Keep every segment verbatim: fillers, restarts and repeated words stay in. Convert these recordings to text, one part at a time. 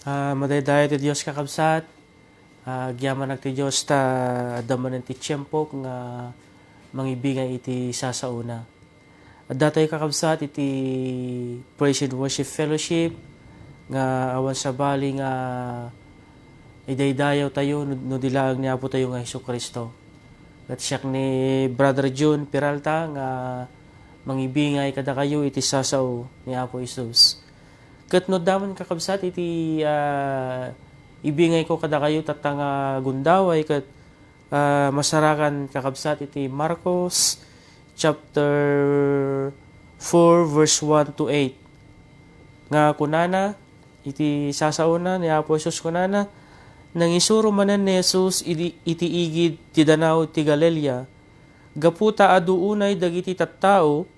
Ah, madaydayaw ti Dios, kakabsat. Ah, agyamanak ti Dios ta adda manen ti tiempo nga mangibingay iti sasaona. Adda tayo, kakabsat, iti Praise and Worship Fellowship nga awan sabali nga idaydayaw tayo no, no di laeng ni Apo tayo nga Jesu-Cristo. Ket siak ni Brother Jun Peralta nga mangibingay kadakayo iti sasao ni Apo Jesus. Ket no adda man, kakabsat, iti, ah, ibingayko kadakayo tatta nga gundaway ket, ah, masarakan, kakabsat, iti Marcos chapter four verse one to eight. Nga kunana, iti sasaona ni Apo Jesus kunana, nangisuro manen ni Jesus iti, iti igid ti Danaw ti Galilea, gapu ta adu unay dagiti tattao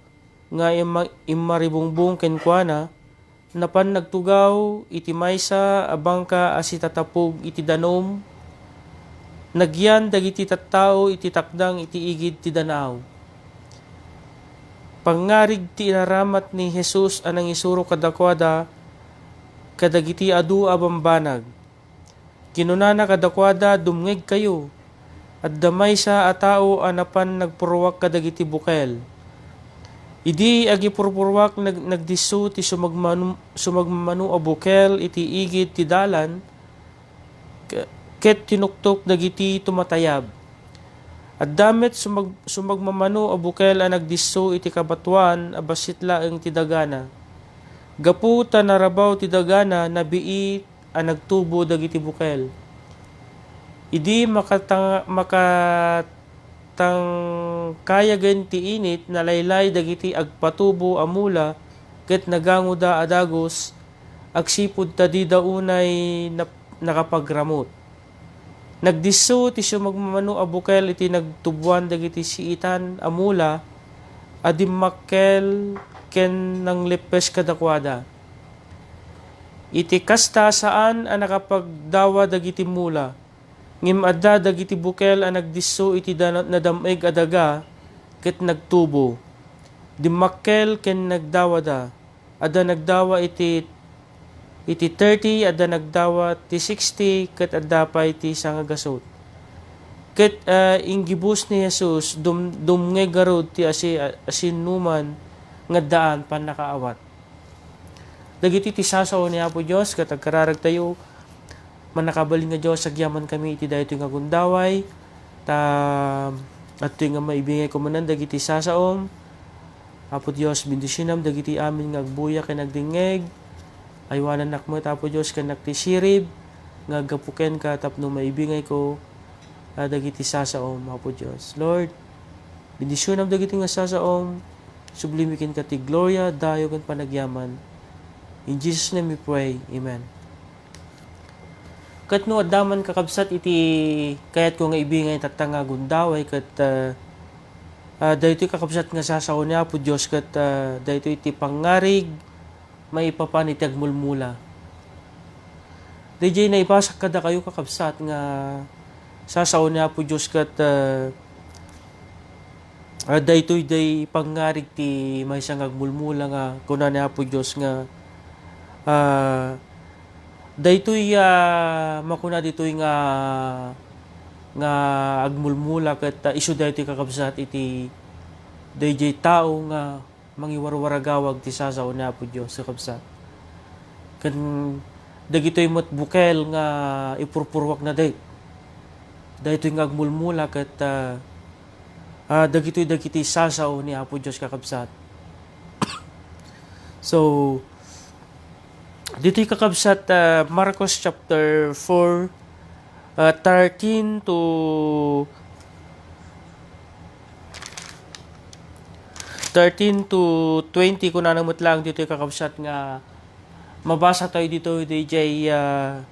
nga imma-, immaribungbong kenkuana, napan nagtugaw iti maysa a bangka a sitatapog iti danum. Nagyan dagiti tattao iti takdang iti igid ti danaw. Pangngarig ti inaramat ni Jesus a nangisuro kadakuada kadagiti adu a bambanag. Kinunana kadakuada, "Dumngegkayo. Adda maysa a tao a napan nagpurruak kadagiti bukel." Idi agipurpurruak, nag-, nagdisso ti sumagmanu-, sumagmamano a bukel iti igid ti dalan, ke-, ket tinuktok dagiti tumatayab. Adda met sumag-, sumagmamano a bukel a nagdisso iti kabatoan a bassit laeng ti dagana. Gapu ta narabaw ti dagana, nabii a nagtubo dagiti bukel. Idi makatang-, makatangkayagen ti init, nalaylay dagiti agpatubo a mula ket nagangoda a dagus agsipud ta dida unay nap-, nakapagramut. Nagdisso ti sumagmamano a bukel iti nagtuboan dagiti siitan a mula a dimmakkel ken nanglippes kadakuada. Iti kasta, saan a nakapagdawa dagiti mula, ngem adda dagiti bukel a nagdisso iti dana-, nadam-eg a daga ket nagtubo. Dimmakkel ken nagdawada. Adda nagdawa iti, iti thirty, adda nagdawa ti sixty, ket adda pay ti sangagasut. Ket, ah, inggibus ni Jesus, dum-, dumngeg ngarud ti asi-, asinnuman nga addaan pannakaawat. Dagiti ti sasao ni Apo Dios ket agkararagtayo, mannakabalin nga Dios, agyamankami iti daytoy nga gundaway, ta adtoy nga maibingayko manen dagiti sasaom. Apo Dios, bendisionam dagiti amin nga agbuya ken agdingngeg. Aywanannak met, Apo Dios, kennak ti sirib nga aggapu kenka tapno maibingayko, ah, dagiti sasaom, Apo Dios. Lord, bendisionam dagiti nga sasaom, sublimi kenka ti gloria, dayaw, ken panagyaman. In Jesus' name we pray. Amen. Ket no adda man, kakabsat, iti kayatko nga ibingay tatta nga gundaway ket, ah, ah, daytoy, kakabsat, nga sasao ni Apo Dios ket, ah, daytoy ti pangngarig maipapan iti agmulmula. Daydiay naibasak kadakayo, kakabsat, nga sasao ni Apo Dios ket, ah, ah, daytoy day pangngarig ti maysa nga agmulmula nga kuna ni Apo Dios nga, ah, daytoy, ah, makuna ditoy nga, nga agmulmula ket, ah, isu daytoy, kakabsat, iti daydiay tao nga mangiwarwaragawag ti sasao ni Apo Dios, kakabsat. Ken dagitoy met bukel nga ipurpurwak na day-, daytoy nga agmulmula ket, ah, ah, dagitoy dagiti sasao ni Apo Dios, kakabsat. So, ditoy, kakabsat, ah, Marcos chapter four, ah, thirteen to, thirteen to twenty, kunana met laeng ditoy, kakabsat, nga mabasa tayo ditoy, daydiay, ah,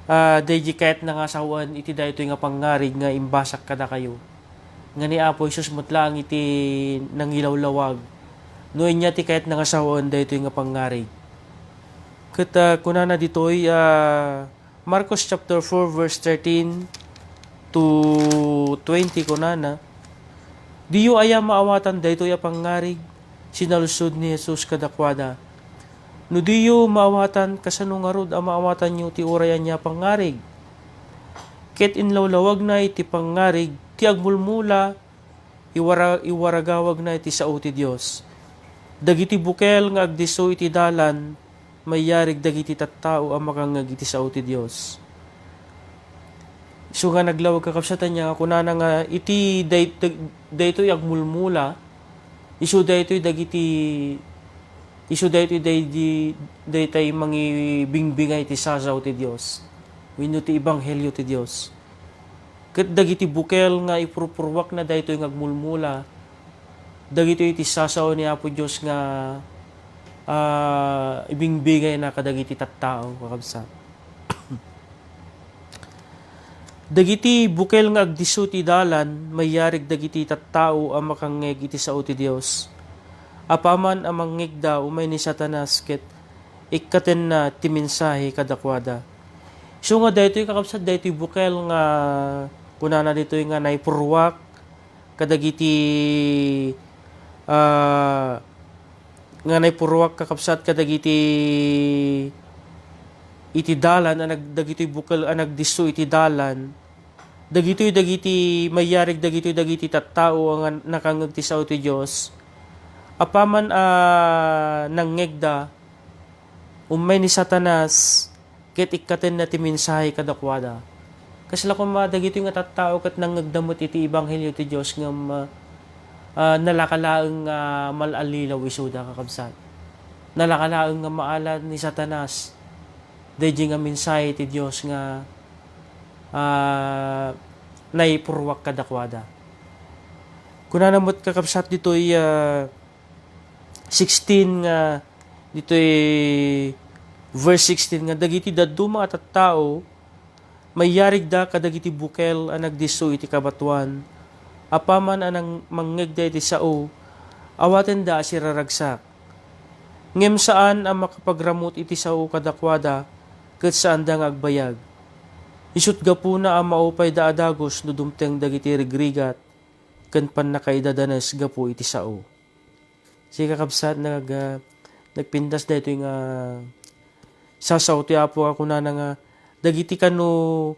ah, daydiay kayatna nga sawen iti daytoy nga pangngarig nga imbasak kadakayo. Nga ni Apo Jesus met laeng iti nangilawlawag no ania ti kayatna nga sawen daytoy nga pangngarig. Ket, ah, kunana ditoy, ah, Marcos chapter four, verse thirteen to twenty, kunana, "Diyo aya maawatan daytoy a pangngarig?" Sinaludsod ni Jesus kadakuada, No diyo maawatan, kasano ngarud a maawatanyo ti uray ania pangngarig? Ket inlawlawagna iti pangngarig ti agmulmula, iwara-, iwaragawagna iti sao ti Dios. Dagiti bukel nga agdisso iti dalan, mayarig dagiti tattao a makangngeg iti sao ti Dios. Isu nga naglawag, kakabsat, ania nga kunana nga iti day-, dag-, daytoy agmulmula, isu daytoy dagiti, isu daytoy day-, di-, daytay mangibingbingay ti sasao ti Dios wenno ti ebanghelio ti Dios. Ket dagiti bukel nga ipurpurwakna daytoy nga agmulmula, dagitoy ti sasao ni Apo Dios nga, ah, ibingbigayna kadagiti tattao, kakabsat. Dagiti bukel nga agdisso ti dalan, mayarig dagiti tattao a makangngeg iti sao ti Dios. Apaman a mangngegda, umay ni Satanas ket ikkatenna ti mensahe kadakuada. Isu nga daytoy, kakabsat, daytoy bukel nga kunana ditoy nga naipurruak kadagiti, ah, nga naipurruak, kakabsat, kadagiti iti dalan a nag-, dagitoy bukel a nagdisso iti dalan. Dagitoy dagiti mayarig dagitoy dagiti tattao a nga nakangngeg ti sao ti Dios. Apaman a nangngegda, ummay ni Satanas ket ikkatenna ti mensahe kadakuada. Kasla koma dagitoy nga tattao ket nangngegda met iti ebanghelio ti Dios ngem, ah, ah, nalaka laeng nga mal-allilaw isuda, kakabsat. Nalaka laeng nga maala ni Satanas daydi nga mensahe ti Dios nga, ah, naipurruak kadakuada. Kunana met, kakabsat, ditoy, ah, sixteen nga, ditoy verse sixteen nga, dagiti dadduma a tattao, mayarigda kadagiti bukel a nagdisso iti kabatoan. Apaman a nang-, mangngegda iti sao, awatenda a siraragsak. Ngem saan a makapagramut iti sao kadakuada, ket saanda nga agbayag. Isut' gapuna a maupayda a dagus no dumteng dagiti rigrigat ken pannakaidadanes gapu iti sao. Sika, kabsat, nag-, ah, nagpintas daytoy nga sasao ti Apo a kunana nga, dagiti kano,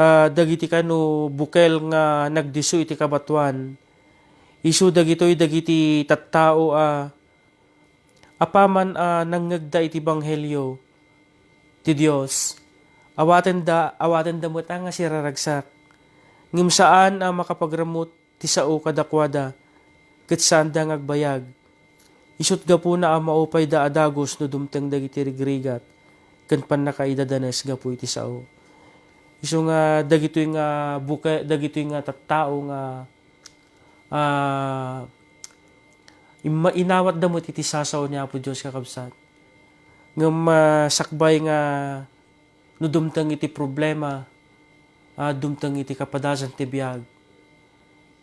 ah, dagiti kano bukel nga nagdisso iti kabatoan, isu dagitoy dagiti tattao a apaman a nangngegda iti ebanghelio ti Dios, awatenda, awatenda met a nga siraragsak. Ngem saan a makapagramut ti sao kadakuada, ket saanda nga agbayag. Isut' gapuna a maupayda a dagus no dumteng dagiti rigrigat ken pannakaidadanes gapu iti sao. Isu nga dagitoy nga buke-, dagitoy nga tattao nga, ah, imma-, inawatda met iti sasao ni Apo Dios, kakabsat. Ngem, ah, sakbay nga no dumteng iti problema, ah, dumteng iti kapadasan ti biag,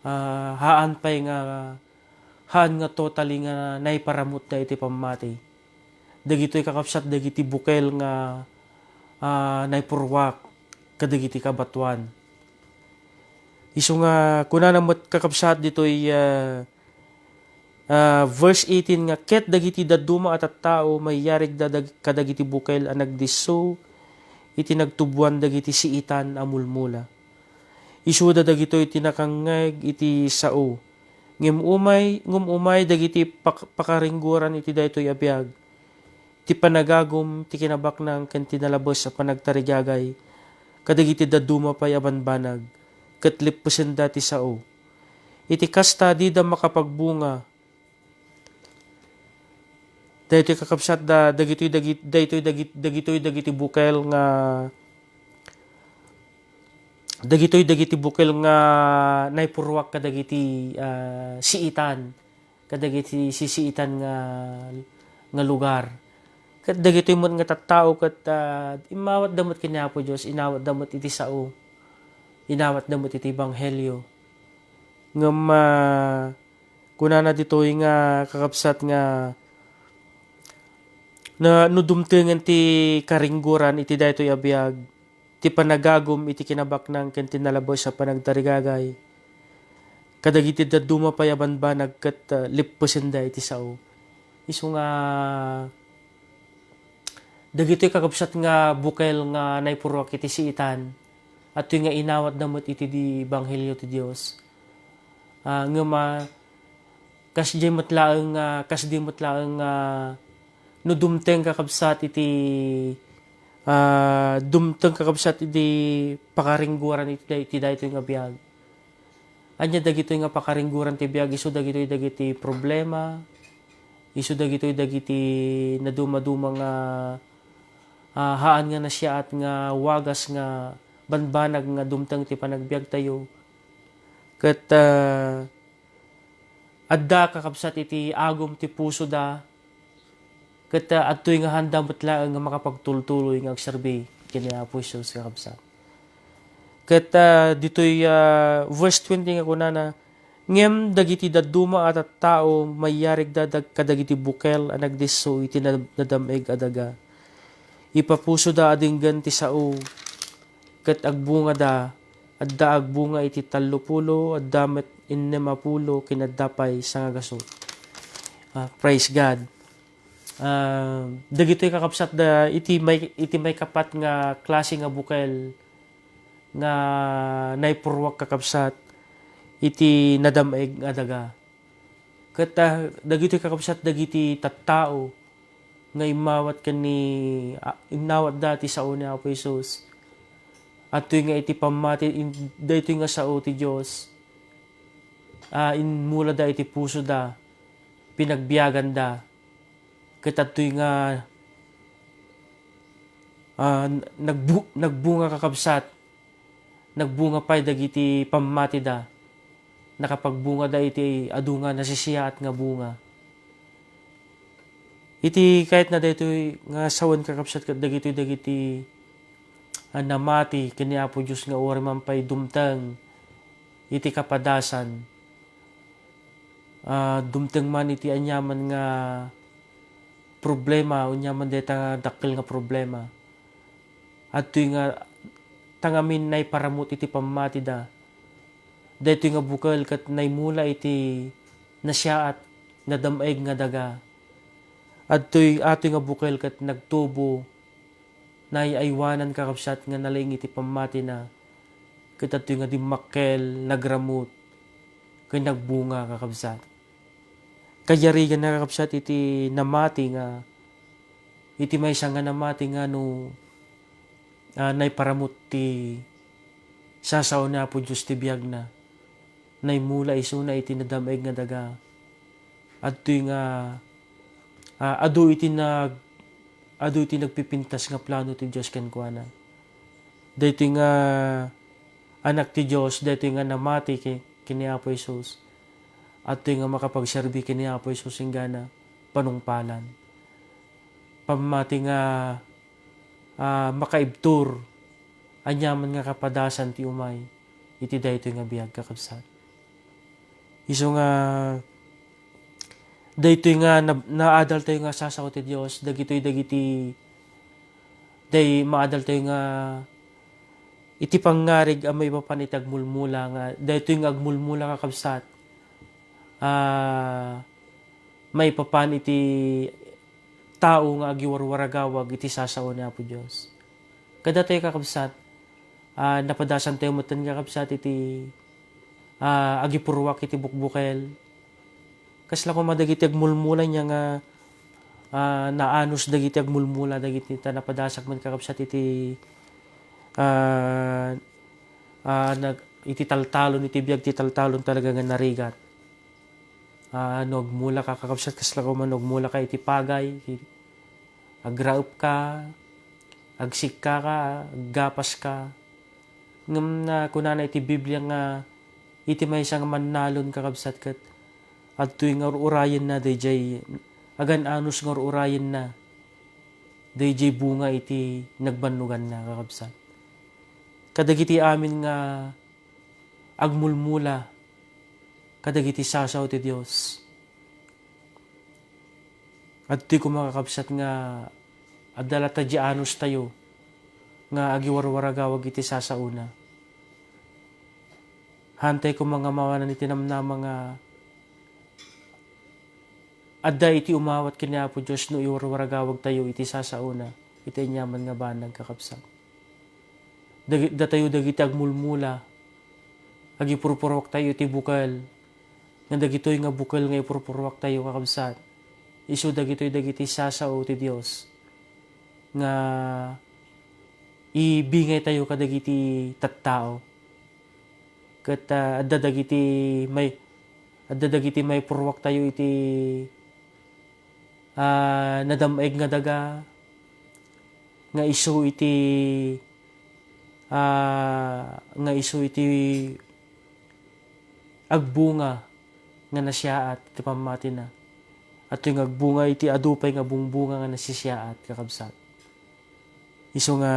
ah, haan pay nga, haan nga totally nga naiparamutda iti pammati. Dagitoy, kakabsat, dagiti bukel nga, ah, naipurruak kadagiti kabatoan. Isu nga kunana met, kakabsat, ditoy, ah, ah, verse eighteen nga, ket dagiti dadduma a tattao, mayarigda dag-, kadagiti bukel a nagdisso iti nagtuboan dagiti siitan a mulmula. Isuda dagitoy ti nakangngeg iti sao. Ngem umay, ngem umay dagiti pak-, pakaringgoran iti daytoy a biag. Ti panagagum, ti kinabaknang, ken ti nalabes a panagtarigagay kadagiti dadduma pay a banbanag, ket leppesenda ti sao. Iti kasta, dida makapagbunga. Daytoy, kakabsat, da-, dagitoy dagit-, daytoy dagit-, dagitoy dagiti bukel nga, dagitoy dagiti bukel nga naipurruak kadagiti, ah, siitan, kadagiti sisiitan nga, nga lugar. Ket dagitoy met nga tattao ket, ah, immawatda met ken ni Apo Dios, inawatda met iti sao, inawatda met iti ebanghelio. Ngem, ah, kunana ditoy nga, kakabsat, nga na, no dumtengen ti karinggoran iti daytoy a biag, ti panagagum iti kinabaknang ken ti nalabes a panagtarigagay kadagiti dadduma pay a banbanag ket, ah, leppesenda iti sao. Isu nga Dagitoy kakabsat nga bukel nga naipurruak iti siitan, adtoy nga inawatda met iti di ebanghelio ti Dios. Ah, ngem, ah, kasdiay met laeng, ah, kasdi met laeng, ah, no dumteng kakabsat iti, ah, dumteng kakabsat iti pakaringgoran iti, iti daytoy nga biag. Ania dagitoy nga pakaringgoran ti biag? Isu dagitoy dagiti problema, isu dagitoy dagiti nadumaduma nga, ah, haan nga nasiaat nga wagas nga banbanag nga dumteng ti panagbiagtayo. Ket, ah, adda kakabsat iti agum ti pusoda, ket, ah, adtoy nga haanda met laeng nga makapagtultuloy nga agserbi ken ni Apo Jesus, kakabsat. Ket, ah, ditoy, ah, verse twenty nga kunana, "Ngem dagiti dadduma a tattao, maiyarigda dag-, kadagiti bukel a nagdisso iti na-, nadam-eg a daga. Ipapusoda a denggen ti sao, ket agbungada, adda agbunga iti tallopulo, adda met innem a pulo, ken adda pay sangagasut." Ah, praise God. Ah, dagitoy kakabsat da iti may, iti maikapat nga klase nga bukel nga naipurruak, kakabsat, iti nadam-eg nga daga. Ket, ah, dagitoy kakabsat dagiti tattao nga immawat ken ni, ah, innawatda ti sao ni Apo Jesus. Adtoy nga iti pammati, in-, daytoy nga sao ti Dios, ah, immulada iti pusoda, pinagbiaganda. Ket adtoy nga, ah, nagbu-, nagbunga, kakabsat. Nagbunga pay dagiti pammatida. Nakapagbungada iti adu nga nasisiaat nga bunga. Iti kayatna daytoy nga sawen, kakabsat, ket dagitoy dagiti, ah, namati ken ni Apo Dios nga uray man pay dumteng iti kapadasan. Ah, dumteng man iti aniaman nga problema, aniaman dayta nga dakkel nga problema. Adtoy nga tangamin naiparamut iti pammatida. Daytoy nga bukel ket naimula iti nasiaat, nadam-eg nga daga. Adtoy, adtoy nga bukel ket nagtubo, naay-aywanan, kakabsat, nga nalaing iti pammatina, ket adtoy nga dimmakkel, nagramut, ken nagbunga, kakabsat. Kayariganna, kakabsat, iti namati nga, iti maysa nga namati nga no, ah, naiparamut ti sasao ni Apo Dios ti biagna. Naimula isuna iti nadam-eg nga daga. Adtoy nga, ah, adu iti nag-, adu iti nagpipintas nga plano ti Dios kenkuana. Daytoy nga anak ti Dios, daytoy nga namati ke-, ken ni Apo Jesus, adtoy nga makapagserbi ken ni Apo Jesus inggana panungpalan. Pammati nga, ah, makaibtur aniaman nga kapadasan ti umay iti daytoy nga biag, kakabsat. Isu nga daytoy nga na-, naadaltayo nga sasao ti Dios, dagitoy dagiti, day maadaltayo nga iti pangngarig a maipapan iti agmulmula, nga daytoy nga agmulmula, kakabsat, ah, maipapan iti tao nga agiwarwaragawag iti sasao ni Apo Dios. Kadatayo, kakabsat, ah, napadasantayo metten, kakabsat, iti, ah, agipurruak iti bukbukel. Kasla koma dagiti agmulmula nia nga, ah, naanus dagiti agmulmula dagiti ta napadasak met, kakabsat, iti, ah, ah, nag-, iti taltalon, iti biag ti taltalon talaga nga narigat. Ah, no agmulaka, kakabsat, kasla koma no agmulaka iti pagay, iti agraepka, agsikkaka, aggapaska. Ngem na kunana iti Biblia nga iti maysa nga mannalon, kakabsat, ket adtoy nga ur-urayenna daydiay, agan-anus nga ur-urayenna daydiay bunga iti nagbannoganna, kakabsat. Kadagiti amin nga agmulmula kadagiti sasao ti Dios. Adtoy koma, kakabsat, nga adda latta di anustayo nga agiwarwaragawag iti sasaona. Hantay koma nga mawanan iti namnama nga adda iti umawat ken ni Apo Dios no iwarwaragawagtayo iti sasaona. iti aniaman nga banag, kakabsat. Dagi-, datayo dagiti agmulmula, agipurpuruaktayo iti bukel, nga dagitoy nga bukel nga ipurpuruaktayo, kakabsat, isu dagitoy dagiti sasao ti Dios nga ibingaytayo kadagiti tattao. Ket, ah, adda dagiti may-, adda dagiti maipurruaktayo iti, ah, nadam-eg nga daga, nga isu iti, ah, nga isu iti agbunga nga nasiaat iti pammatina. Adtoy nga agbunga iti adu pay nga bungbunga nga nasisiaat, kakabsat. Isu nga,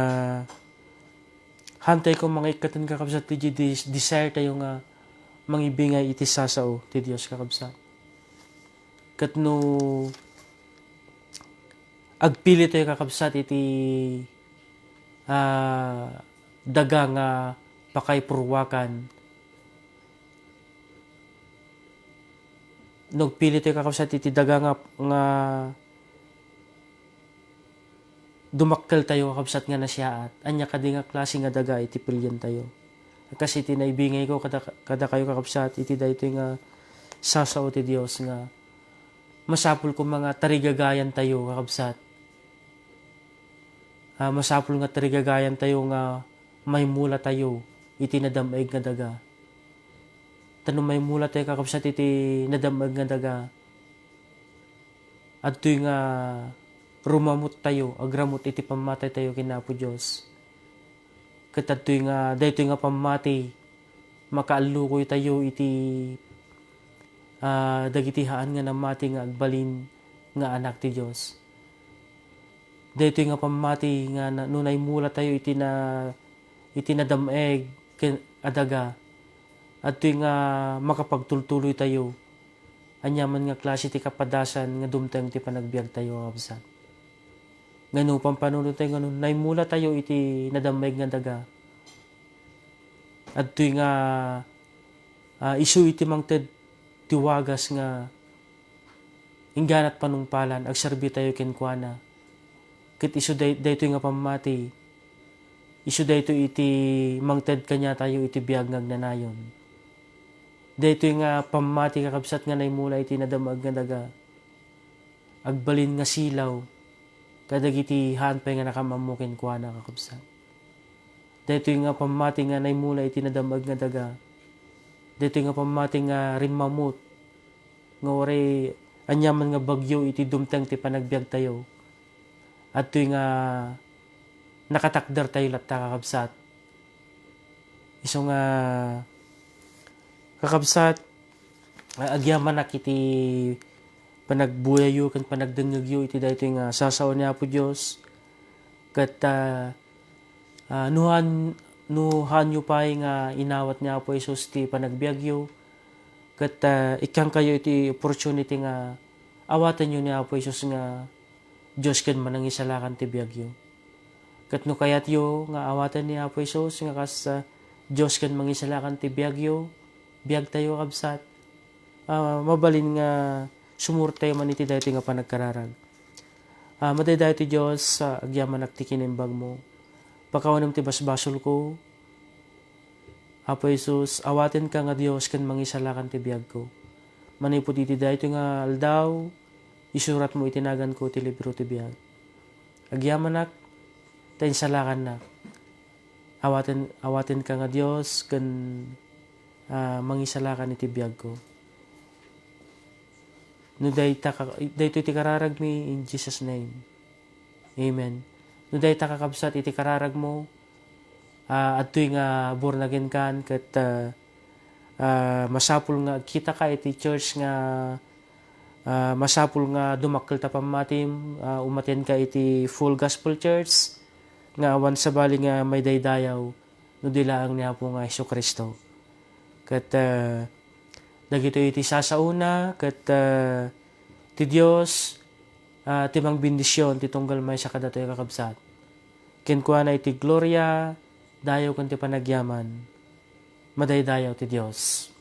hantay ko mangikkatan, kakabsat, ti dis-, desire tayo nga mangibingay iti sasao ti Dios, kakabsat. Ket no agpili tayo, kakabsat, iti, ah, daga nga pakaipurwakan, no agpili tayo, kakabsat, iti daga nga, nga dumakkel tayo, kakabsat, nga nasiaat, ania kadi nga klase nga daga iti pilientayo? Kas iti naibingay ko kada, kada kayo, kakabsat, iti daytoy nga sasao ti Dios nga masapul koma nga tarigagayan tayo, kakabsat. Ah, masapul nga tarigagayan tayo nga maimula tayo iti nadam-eg nga daga. Ta no maimula tayo, kakabsat, iti nadam-eg nga daga, adtoy nga rumamut tayo, agramut iti pammatay tayo ken Apo Dios. Ket adtoy nga, daytoy nga pammati, makaallukoy tayo iti, ah, dagiti haan nga namati nga agbalin nga anak ti Dios. Daytoy nga pammati nga na, no naimula tayo iti na, iti nadam-eg ken a daga, adtoy nga makapagtultuloy tayo aniaman nga klase ti kapadasan nga dumteng ti panagbiag tayo, kakabsat. Nga no pampanunoten tayo, nga no naimula tayo iti nadam-eg nga daga, adtoy nga, ah, isu iti mangted ti wagas nga ingganat panungpalan, agserbi tayo kenkuana. Ket isu day-, daytoy nga pammati, isu daytoy iti mangted kaniatayo iti biag nga agnanayon. Daytoy nga pammati, kakabsat, nga naimula iti nadam-eg nga daga, agbalin nga silaw kadagiti haan pay nga nakam-ammo kenkuana, kakabsat. Daytoy nga pammati nga naimula iti nadam-eg nga daga, daytoy nga pammati nga rimmamut, nga uray aniaman nga bagyo iti dumteng ti panagbiag tayo, adtoy nga nakatakder tayo latta, kakabsat. Isu nga, kakabsat, a-, agyamanak iti panagbuyayo ken panagdengngegyo iti daytoy nga sasao ni Apo Dios. Ket, ah, ah, no han-, no haanyo pay nga inawat ni Apo Jesus ti panagbiagyo, ket, ah, ikkankayo iti opportunity nga awatenyo ni Apo Jesus nga Dios ken Manangisalakan ti biagyo. Ket no kayatyo nga awaten ni Apo Jesus nga kas, ah, Dios ken Mangisalakan ti biagyo, biagtayo, kabsat, ah, mabalin nga sumurtayo man iti daytoy nga panagkararag. Ah, madaydayaw ti Dios, ah, agyamanak ti kinaimbagmo. Pakawanem ti basbasolko. Apo Jesus, awatenka nga Dios ken Mangisalakan ti biagko. Manipud iti daytoy nga aldaw, isuratmo iti naganko ti libro ti biag. Agyamanak, ta insalakannak. Awaten, awatenka nga Dios ken, ah, Mangisalakan iti biagko. No dayta ka, daytoy ti kararagmi, in Jesus' name. Amen. No dayta, kakabsat, iti kararagmo, ah, adtoy nga born again kan ket, ah, ah, masapul nga agkitaka iti church nga, ah, masapul nga dumakkel ta pammatim, ah, umatenka iti Full Gospel Church nga awan sabali nga maidaydayaw no di laeng ni Apo nga Jesu-Cristo. Ket, ah, dagitoy iti sasaona, ket, ah, ti Dios, ah, ti mangbendision ti tunggal maysa kadatoy, kakabsat. Kenkuana iti gloria, dayaw ken ti panagyaman. Madaydayaw ti Dios.